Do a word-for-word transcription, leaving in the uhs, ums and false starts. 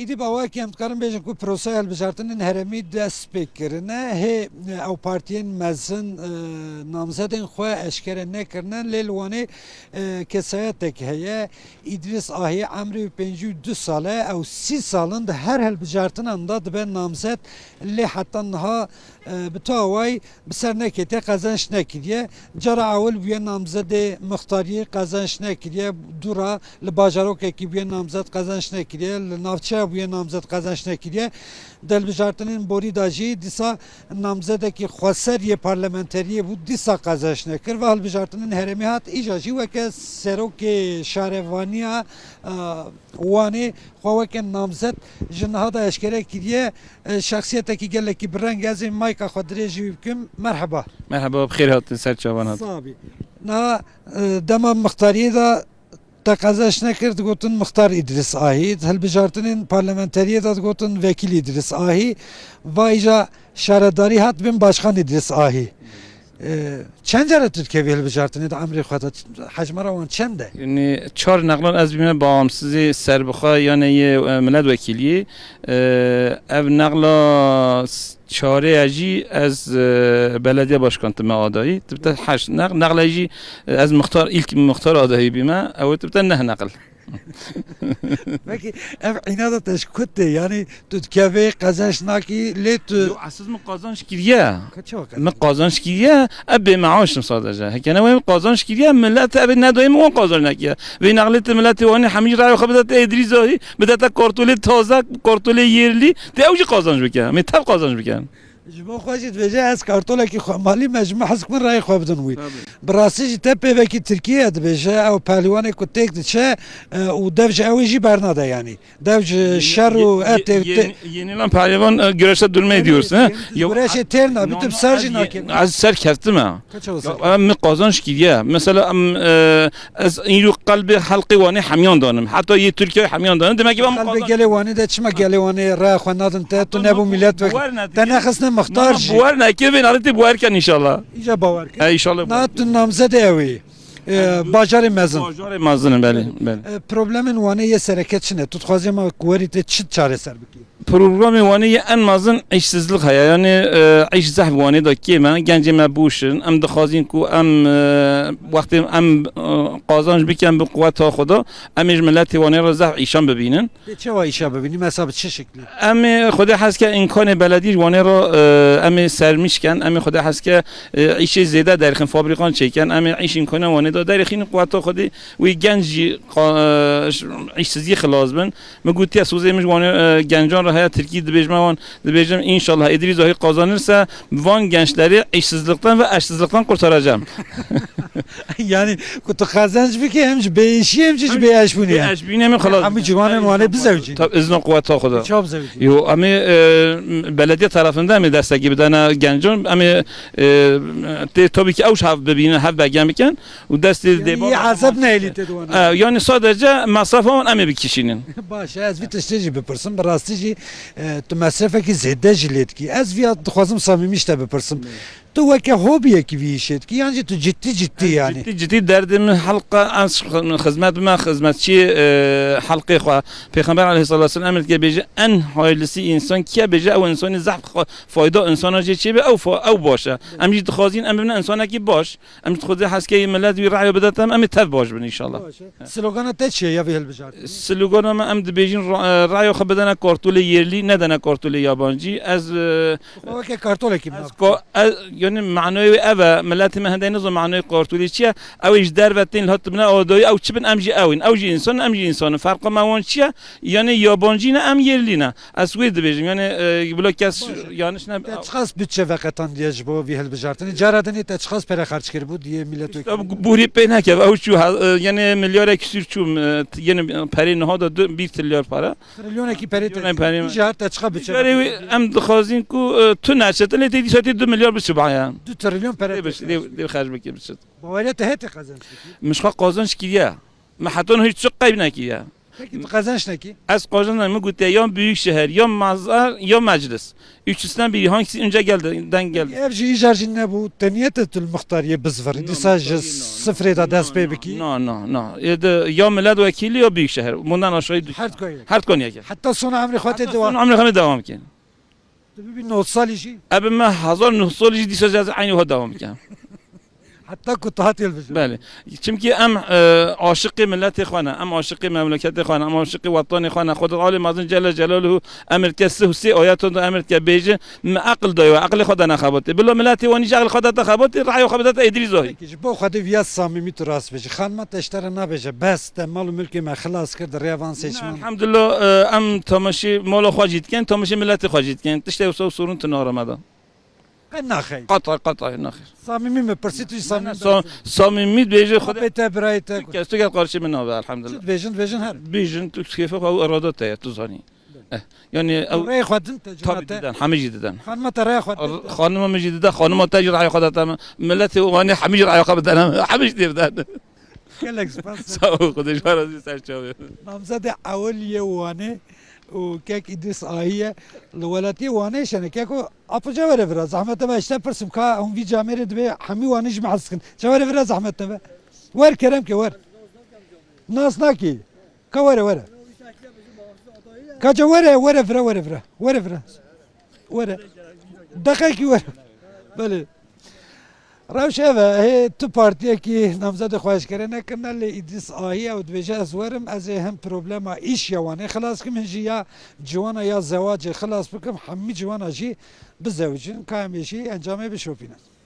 Îdî bi awayekî em dikarin bêjin ku proseya hilbijartinên herêmî dest pê kirine. Hê ew partiyên mezin, e, namzedên xwe eşkere nekirine, lê li Wanê, e, kesayetek heye. Îdrîs Ahî emrê wî pêncî û du sal e, ew sî sal in di her hilbijartinan de dibe namzed, lê heta niha, e, bi tu awayî bi ser neketiye, qezenc nekiriye. Cara ewil bûye namzedê mixtariyê, qezenc nekiriye. Dû re li bajarokekî bûye namzed, qezenc nekiriye. Li navçeya bûye namzed, qezenc nekiriye. Di hilbijartinên borî de jî dîsa namzedekî xweser yê parlamenteriyê bû, dîsa qezenc nekir. Va hilbijartinên herêmê hat, îja jî weke serokê şarevaniya, e, Wanê xwe weke namzed ji niha de eşkere kiriye. E, şexsiyetekî gelekî bi reng, ez ê mayka xwe dirêjî wî bikim. Merheba. Merheba, bi xêr hatin, ser çavan hatin. Sabî. Na, e, dema mixtariyê de te qezenç nekir, digotin mixtar Îdrîs Ahî. Hilbijartinên parlamenteriyê de digotin vekîl Îdrîs Ahî. Va îja şaredarî hat bin başkan Îdrîs Ahî. E, çend care tu dikevî hilbijartinê di emrê xwe de? Hejmara wan çend e? Yanî çar neqlan ez bîme bağımsızî serbixwe, yanî yê, e, milletvekiliyê. E, ev neqla s-, çarê ye jî ez, e, belediye başkan dime adayî. Tibte heşt neq-, neqle jî, e, ez muxtar, ilk muxtar adayî bîme. Ew tibte neh neqil. Peki ev înada te ji ku tê? Yanî tu dikevê, qezenç nakî, lê tu Yo, esas min qazanç kiriye. Ka çawa qezenç? Min qazanç kiriye, ev bê meaş im sadece. Heke ne wê min qazanç kiriye, millet ev ê nedayê min wan qazanç nekiriye. Vê nexlê te milletê Wanê hemî raya xwe bide te Êdrî Zahî, bide te kartolê taze, kartolê yerlî, te ew jî qazanç bike. Em ê tev qazanç bikin. Ji bo xwe jî dibêje, ez kartolekî xwe malî me, ji min hez dikin rayê xwe bidin wî. Tabii. Bi rastî jî te pêvekî Tirkiyeyê dibêje, ew pehliwanê ku têk diçe, e, û dev ji ew ê jî bernade yanî. Dev ji şer û Ye-, ye-, etê ye-, yeni lan pehlivan, e, güreşe dönmeyi diyorsun, ha? Yeni Yok, güreşe têr nabe, no, tu no, ser jî ez ye-, nakevî. Ez ser keftime. Kaç olsun? Ya, em min qazanç kiriye. Mesela, em, e, Ez îro qelbê xelkê Wanê hemiyan danim. Heta yê Tirkiyeyê hemiyan danim. Demek ki ben Qelbê qazan- gelê Wanê de çima gelê Wanê raya xwe nadin te, tu Heta nebû no, milletvekil. Buwer ne Te dike. nexistine mixtar No, jî. Buwer neke, vê nalê tê buwer ken inşallah. Îca bawer ken. E, inşallah. Na tu namzedê ew ê. E, bajarê mezin. Bajarê mezin, belê, belê. E, problemên Wanê yê sereke çi ne? Tu dixwazê ma ku werî tê çi çareser bikî? Programê Wanê yê en mezin îşsizlik heye. Yanî, e, îş zehf Wanê de kêm e. Gencê me boş in. Em dixwazin ku em, e, wextê em, e, qazanc bikin bi quweta xwe de, em ê ji miletê Wanê re zehf îşan bibînin. Lê çawa îşa bibînî? Mesela bi çi şeklî? Em ê Xwedê hez ke îmkanê beledî ji Wanê re, e, em ê sermîş ken. Em ê Xwedê hez ke, e, îşê zêde derxin, fabrîkan çêkin. Em ê îş îmkanê Wanê de derxînin, quweta Xwedê wê genc jî qa-, e, ji îşsiziyê xilas bin. Min gotiye, sozê min ji wan, e, gencan re heye, tirkî dibêjime wan, dibêjim, "İnşallah Êdrî Zahî kazanırsa van gençleri işsizlikten ve eşsizlikten kurtaracağım." Yani ku tu qezenc bikî, hem ji bêîşî hem jî ji bêeşbûnê. Bêeşbûnê min xelas. Hemû ciwanên Wanê bizewicî. Tabii, izno quweta Xweda. Çawa bizewicî? Yo, em ê, e, belediye tarafından em ê destekî bidene gencan. Em ê, e, tê tabii ki ew ji hev bibînin, hev begem bikin. û destê Yani dê iyi azap neyli te duwana. E, yani sadece masrafa wan em ê bikişînin. Baş e, ez vî tiştê jî bipirsim. Bi rastî jî, e, tu mesrefekî zêde jî lê dikî. Ez vîya dixwazim samîmî ji te bipirsim. Tu weke hobiyekî vî îşê dikî, yan jî tu cidî cidî yani? Cidî cidî derdê min halka, ez xi-, xizmet bime, xizmetçî, e, halkê xwe. Pêxember aleyhissalatu vesselam emir dike, bêje, "En hayırlısı insan kiye?" Bêje, "Ew insanî zehf xwe, fayda insana jê çêbe, ew fa-, ew baş e." Em jî dixwazin em bibine insanekî baş. Em ji Xwedê hez key millet wî raya bide te, em ê tev baş bin înşallah. Baş e. Slogana te çi ye ya vê hilbijartinê? Slogana me, em dibêjin ra-, raya xwe bidene kartolê yerlî, nedene kartolê yabancî. Ez, e, Xwe weke kartolekî ez binav. Ka-, ez, yani manayê wê ev e, miletê me hindê nizan manayê kartolê çi ye. Ew ê ji derve tên hat bine adayî, ew çi bin, em jî ew in. Ew jî însan in, em jî însan in. Ferqa me wan çi ye? Yani yabancî ne, em yerlî ne. Ez wê dibêjim, yani, e, bila kes Baş e. yanlış ne- Te çiqas bütçe veqetandiye ji bo vî hilbijartinê? Cara dinê te çiqas pere xerc kiribû diyê milletvekilî? Îşte bu, buhrî pê nekeve. Ew çû ha-, e, yani milyarek küsür çû, e, t-, yani perê niha da du, bir trilyar para. Trilyonekî perê te. Trilyonekî perê. Îcar te çiqa bütçe Îcarê veqetandiye? Em dixwazin ku, e, tu neçetin lê tê dîsa tê du milyar biçû baya. Du trilyon pere Dê te biç-, dê, dê xerc bikir biçit. Baweriya te heye te qezenç dikî? Min ji xwe qazanç kiriye. Min heta niha hiç çi qeyb nekiriye. Peki tu qezenç nekî? Ez qezenç nekî, min gotiye ya Büyükşehir, ya Mazar, ya Meclis. Üçüsünden biri, hangisi önce geldi, denk geldi. Ev jî îcar jî nebû, te niyete tu li muxtariyê bizvirî, dîsa ji sifrê de dest pê bikî? No, no, no. Ê de ya milletvekili ya Büyükşehir. Bundan aşağı düş- Her koyê. Her konuya gel. Heta sona emrê xwe tê dewa. Sona emrê xwe devam kin. Tu bibî nod salî jî? Ebe me hezar nod salî jî dîsa ez aynî xwe devam kin. Heta ku tu hatî hilbijêrî. Belê. Çimkî em, e, aşiqê miletê xwe ne, em aşiqê memleketê xwe ne, em aşiqê wetanê xwe ne. Xweda Alê Mezin Celle Celaluhu emir ke sih û sê ayetan de emir ke bêje, me aqil daye we, aqilê xwe de nexebitê. Bila miletê wanî jî aqilê xwe de te xebitê, raya xwe bidete Êdrîs Zahî. Peki, ji bo Xwedê viya samîmî tu rast bêjî. Xanima te ji te re nabêje, bes te mal û milkê me xilas kir di rêya van seçman. Elhamdulillah, e, em tamaşê mala xwe jî dikin, tamaşê miletê xwe jî dikin. Tiştê wisa sorun tune arame de. Qet naxeyî. Qetay, qetay, naxêr. Samîmî me pirsî, tu jî samîmî. Sa-, samîmî dibêje Xwedê. Apê te, birayê te. Tu kes, tu kes qarşî min nabe, elhamdulillah. Çi dibêjin, dibêjin her. Bêjin, tu kêfa xwe û irada te ye, tu zanî. Eh, yani ew rêyê xwe din te, cina te. Tabii diden, hemî jî didin. Xanima te rêya xwe din. Xanima min jî dide, xanima te jî rêya xwe dide. Miletê Wanê hemî jî rêya xwe bidin, hemî jî dê bidin. Gelek spas. Sağ ol, Xwedê ji we razî, ser çavê. Namzedê ewil yê Wanê û kek Îdrîs Ahî ye. Li welatiyê Wanê şene. Keko, apo ca were vira, zehmet nebe, işte pirsim ka hûn vî camêrê dibê hemî Wanê jî mehz dikin. Ca were vira, zehmet nebe. Wer kerem ke, wer. Nas nakî. Ka were, were. Ka ca were, were vira, were vira. Were vira. Were. Deqekî were. Belê. Rewş ev e, hê tu partiyekî namzedê xwe eşkere nekirine, lê Îdrîs Ahî ye û dibêje, ez werim, ez ê him problema îş ya Wanê xilas kim, hin jî ya ciwana ya zewacê xilas bikim, hemî ciwana jî bizewicin, ka em ê jî encamê bişopînin.